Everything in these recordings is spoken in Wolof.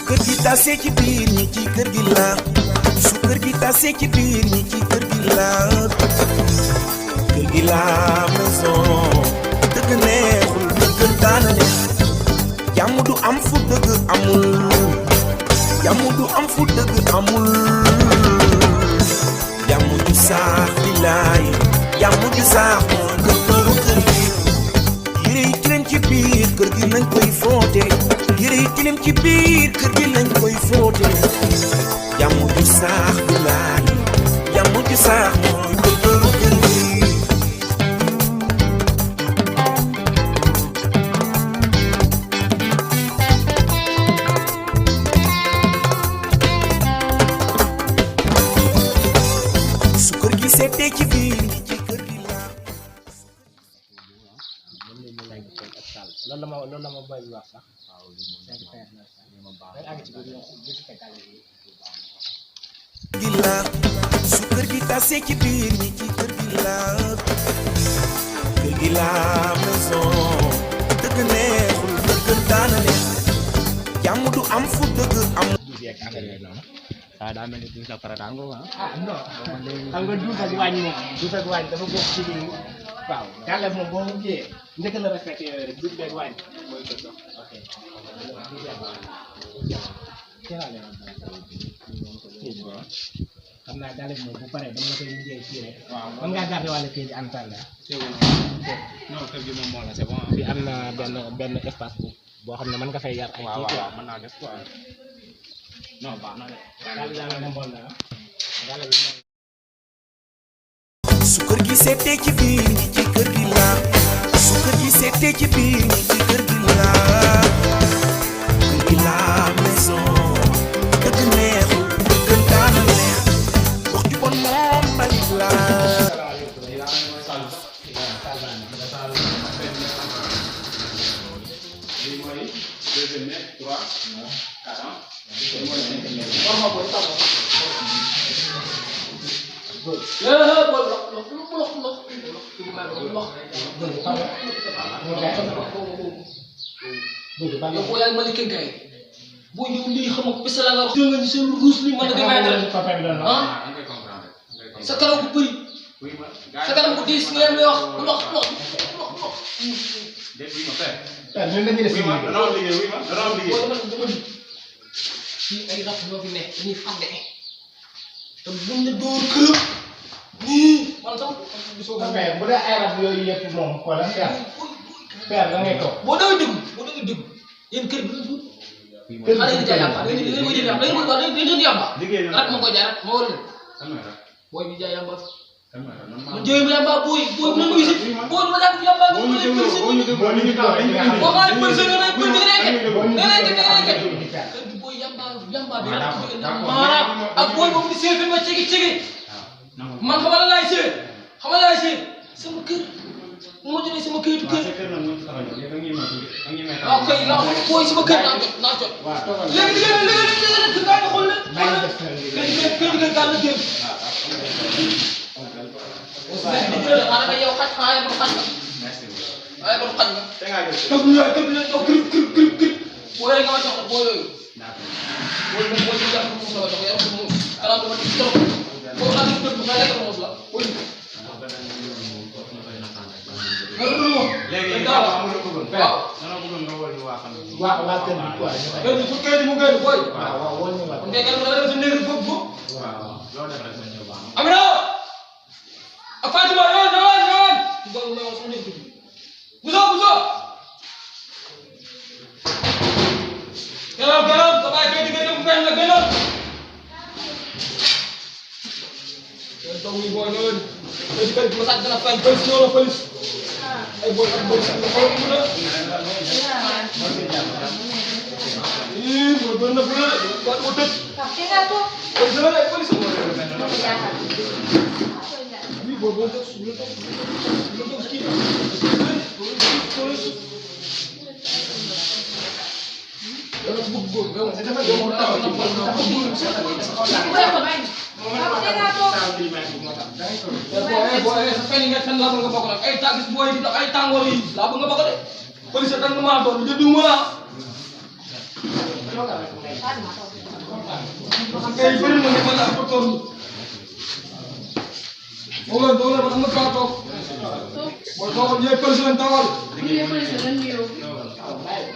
kër gi tasee ci biir ñi ci kër gi la su kër gi tasee ci biir ñi ci kër gi la kër gi la maison dëgg neexul dëgg daana ne jàmm du am fu dëgg amul jàmm du am fu dëgg amul jàmm ju saax di laay jàmm ju saax moo dëgg kër gi yére yi tilim ci biir kër gi lañ koy fóote yére yi tilim ci biir kër gi lañ koy fóote jàmm ju saax di laay jàmm ju saax mooy dëgg kër gi seetee ci biir ñi ci kër gi la loolu la ma bay wax sax gi la su kër gi tasee ci biir ñi ci kër gi la kër gi la maison dëgg neexul dëgg daana ne jàmm du am fu dëgg am waaw daa mel ni duus la farataal nga quoi. Non xam nga duus ak wàññi moom duus ak wàññi dafa bokk ci biir waaw gàllankoor moom boo ko jiyee njëkk la respecté yooyu rek duus beeg wàññi mooy ko dox ok. xam naa gàllankoor moom bu paree dama la koy mujjee kii rek. waaw mën ngaa gardé wàllu kii bi en temps là. non kër gi moom moo la c'est bon. fii am na benn espace boo xam ne mën nga fay yar ay kii. waaw mën naa def quoi. non baax na de. su kër gi seetee ci biir ñi ci kër gi la su kër gi seetee ci biir ñi ci kër gi la kër gi la maison dëgg neexul dëgg daana neex wax ju bon moom mbalit la boo yaay Malick Kay boo ñëw lii xam nga bés la nga wax nga ni seen ruus li mën na ah sa kanam bu bëri sa kanam bu diis ngeen lay wax fii ay rab ñoo fi nekk dañuy fàtte te buñ la door kërëb nii man sax bu dee ay rab yooyu yëpp moom xoolal père da ngay toog boo dawee dégg yéen kër bi xale yi di jaay yàmba da ngeen koy jënd yàmba da ngeen koy jënd yàmba rat ma koy jaay rat ma war a booy bi jaay yàmba man jëwee ma yàmba booy na muy si booy ma jàpp yàmba boo ma leen pëlsi boo ma leen pëlsi nga nekk kër gi booy yàmba bi rat ko jënd maara ak booy boobu di seefi ma cigi man xamal la laay seet sama kër moo jëlee sama këyitu kër waaw kay naa booy sama kër naa jot léegi gaa yi xool na kër gaa la jëm xanaa nga yow xaj xanaa yow xaj nga kër boo yooyu nga ma jox boo yooyu boo ci jàpp muus la ma jox yow muus xanaa dama ci trop boo xam ne dëpp nga lekk muus la léegi waa kër gi quoi. pour kër gi mu gën booy. waaw wóor na ma. kon kay kenn ku ne sa néeg bopp bopp. waaw loolu def rek ma ñëw baax na. Amina ak Fatima ñëwal. Booy mu newoon sax néeg bi. Bousso. gëlëm sa bàyyi kay diggante mu feeñ la gëlëm. yéen toog nii booy ñëwal. kër gi ma sàcc dina feeñ police ñëw na police. ay booy ak booy sax nga xool mu ne. booy na fu ne booy ko tëj. kon dina lay police booy boo toog su toog kii dama bëgg góor dama ay tàggis booy di ay tàngoor yi laa bëgg nga bokk de police tan ma doon jënduma kay bëri na nga la ko toll doole ba nga ka toog bo ko ñe président tawal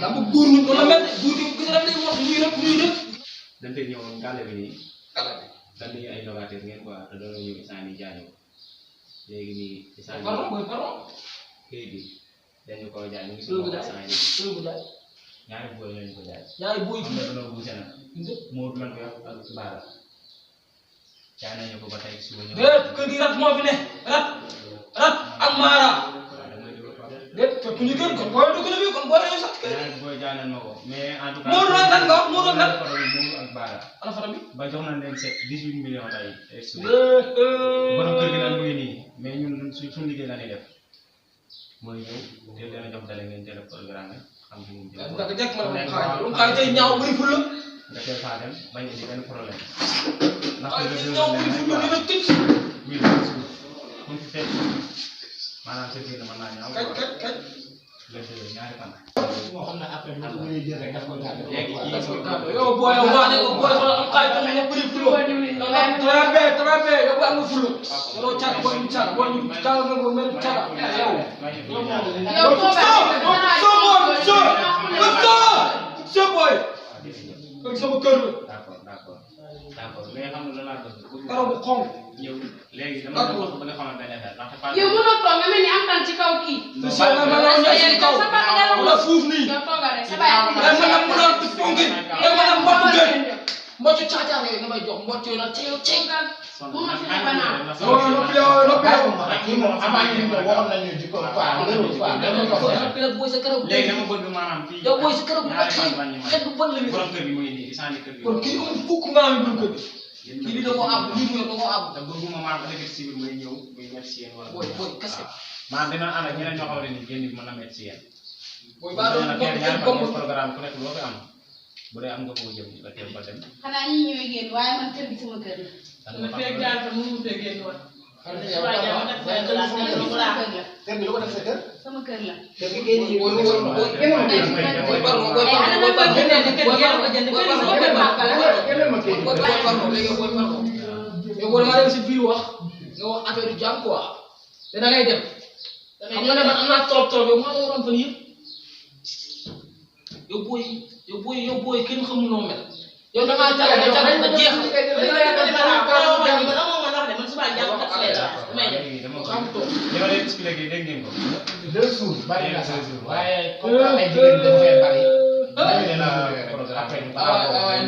da bu goor ñu ko la mel goor gi ko def lay wax ñuy rek dañ fay ñëwoon gàlle bi nii dañ ñu ay locataire ngeen quoi te doon ñëw isaan yi jaay léegi nii isaan kayit bi dañu ko jaay ñu ngi suñu isaan yi ñaari boy lañu ko jaay ñaari boy am na doon bu sena moo du lan ko wax ak baara jaay nañu ko ba tey suba ñëw kër gi rat moo fi ne rat ak mara déet fekk ñu gën kon booy dugg na bi kon boo dañoo sax kër ñaari boy jaay nañ ma ko mais en tout cas moo doon lan nga wax moo doon lan moo ak baara ana fa bi ba jox nañ leen 18 millions tey suba borom kër gi nag muy nii mais ñun suñu liggéey la ñuy def mooy ñëw teel leen a jox dale ngeen teel a programme xam nga ñu jël ndax jekk ma lu xaay tey ñaaw bëri ful la nga teel faa dem bañ a indi benn problème ndax ay le ñaaw bëri ful la dina tic oui comme fi fekk maanaam sa biir mën naa ñaaw kaj le ñaari fan xam na après ñu ko mënee jël rek daf ko gàddu yow booy wax ne booy xool am xaay ko ñu bëri ful trapé yow am nga ful yow càq booy ñu càq booy ñu càq nga ko mel càq yow boy sama kër d'accord mais xam nga laa bëgg karaw bu xonk ñëw léegi dama ko ba nga xamante ne ndax yow mënoo toog nga mel ni am tan ci kaw kii. te soo ma la ñëw ci kaw wala fuuf nii yow toogal rek sa baay dama mën a fonki dama mën a mbottu gën mbottu caacaar yooyu nga may jox mbottu yooyu nag ci yow ci bu ma fi ne banaan. noppi moom avant ñu ko waxoon nañu di ko quoi noppi la booy sa karaw léegi dama bëgg maanaam fii yow booy sa karaw bu ak xet bu bon la ni borom kër gi mu ngi nii isaan kër gi kon kii amul fukk nga am bu kër kii bi da ko am lii mu yor da ko am te bëgguma maanaam ba nekk si biir may ñëw muy métti si yéen wala booy kese maanaam dina ànd ak ñeneen ñoo xamante ni génn bi mën na métti si yéen booy baa doon ñaari bokk programme ku nekk loo fi am bu dee am nga koo jëm nga teel ba dem xanaa ñi ñooy génn waaye man kër gi sama kër la. dana fa kër gi lu ko def sa kër sama kër la. kër gi génn yi yow dama dem si biir wax nga wax affaire du jàmm quoi te da ngay dem xam nga ne man am naa trop yow maa la waroon fan yëpp yow booy kenn xamul noo mel yow da ngaa caga ba jeex li ma leen expliqué dégg ngeen ko 2 jours bari na sax waaye comme ay jigéen dafa fee bari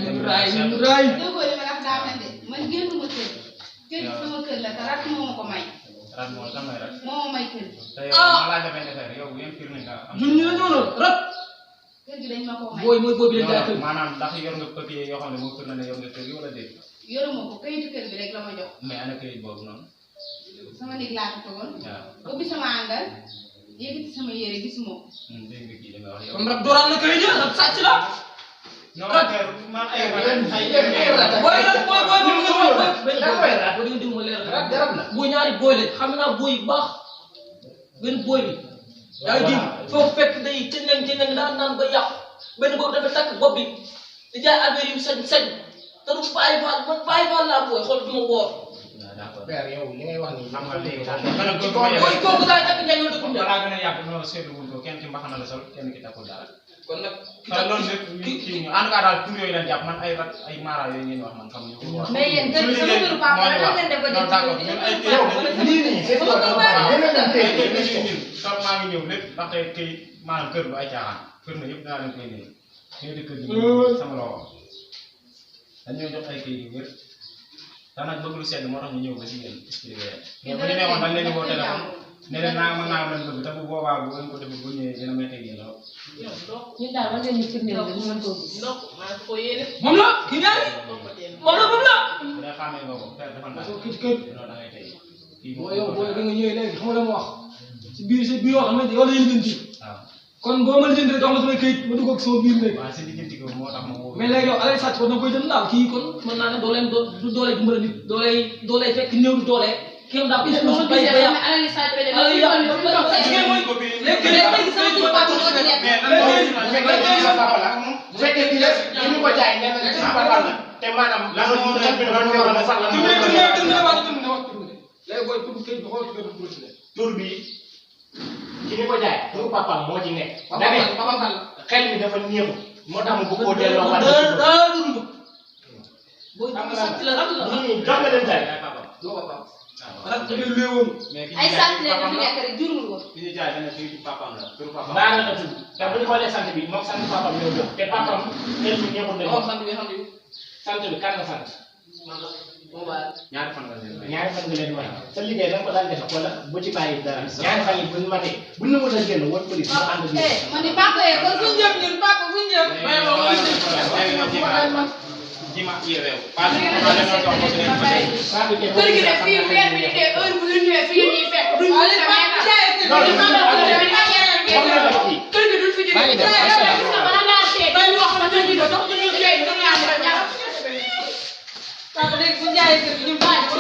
ñu raay déggoo li ma la wax daa mel de man génnuma kër kër gi sama kër la te rak moo ma ko may. rat moo tam may rat moo ma may kër gi. te yow ma laaj la benn affaire yow yéen firnde nga am ñun ñu la ñëw noonu rab kër gi dañ ma ko may. booy bi leen jaay kër maanaam ndax yor nga papier yoo xam ne moo firnde ne yor nga kër gi wala déet yoruma ko kayitu kër bi rek la ma jox. mais ana kayit boobu noonu sama nit laa ko tegoon. waaw ubbi sama àndal yëkkati sama yére gisuma ko. dégg nga kii li nga wax yow comme rab dooraan na kay jël rab sàcc la non man ay booy ñaari booy la xam naa booy yu baax benn booy bi yaa ngi foofu fekk day cëneng naan ba yàqu benn boobu dafa takk bopp bi di jaay affaire yu sañ te du bàyyi faal laa booy xool du ma woor père yow li ngay wax nii xam nga léegi booy kooku daay takk njëriñ la dugg balaa gën a yàgg non seetlu wuñ ko kenn ci mbaxana la sol kenn ki takkul dara kon nag te loolu lépp kii ñu en tout cas daal tur yooyu lañ jàpp man ay rat ay maara yooyu ngeen wax man xamuñu ko wax mais yéen kër gi sama këru papa la lan ngeen def ba non d'accord ñun ay lii nii c'est ça sol maa ngi ñëw lépp ndaxte kay maanaam kër bu ay caaxaan kër na yëpp dinaa leen koy néew ñoo di kër gi sama loxo dañoo jox ay kayit yu wér te nag bëgg lu sedd moo tax ñu ñëw ba si yéen expliqué mais bu ñu neexoon dañ leen di woo téléphone ne leen naa mën naa leen bëgg te bu boobaa bu ngeen ko defee bu ñëwee dina méttee ngeen lool ñun daal war nañu firndeel rek ñu mën koo gis. moom la kii ñaari moom la bu dee xàmmee nga ko père defal naa kër non da ngay tey kii boo yow booy da nga ñëwee léegi xam nga dama wax si biir wax na yow la lijjanti waaw kon boo ma lijjanti rek jox ma samay këyit ma dugg ak sama biir nekk waaw si lijjanti ko moo tax ma woo mais léegi yow alay sàcc ko da nga koy jënd daal kii kon mën naa ne du doole dimbali nit doole fekk néew du doole kenn daal ko loolu bay gisee ba xam yàq ne alali saa tere alal léegi yàq léegi sama tur papa moo ci nekk. bu fekkee kii la bu fekkee te maanaam lan moo nekk bi dafa ñëw na sax lan léegi booy tudd këyit bi xool ci kër tur bi ki ni ko jaay turu papaam moo ci nekk da ne xel mi dafa ñeeku moo tax mu bëgg koo delloo wàll booy sant la rak la jox nga leen tey doo papa rak da ngay léewoon ay sant leen fi nekk rek jurul woon. ki ñu jaay dana këyitu papaam la turu papaam baara la tudd te bu ñu xoolee sant bi moom sant papaam ñoo jox te papaam xel mi ñeexul nañu sant bi xam sant bi kan la sant man la mobile ñaari fan la leen may ñaari fan nga leen may sa liggéey da nga ko daan def wala bu ci bàyyi dara ñaari fan yi bu ñu matee bu ñu mën a génn woon police ñu ànd bi man de papa yee kon fu ñu jëm ñun papa fu ñu jëm. jima yi réew kër gi nag fii weer bi di dee heure bu ñu ñëwee fii ñuy fekk duñ ko sa may tax. kër gi duñ fi jógee. bala ngaa seet dañu wax ba ñu dox ñu ñu jëy ñu ñaan ñaan. papa léegi bu ñu jaayee kër gi ñu bàyyi ko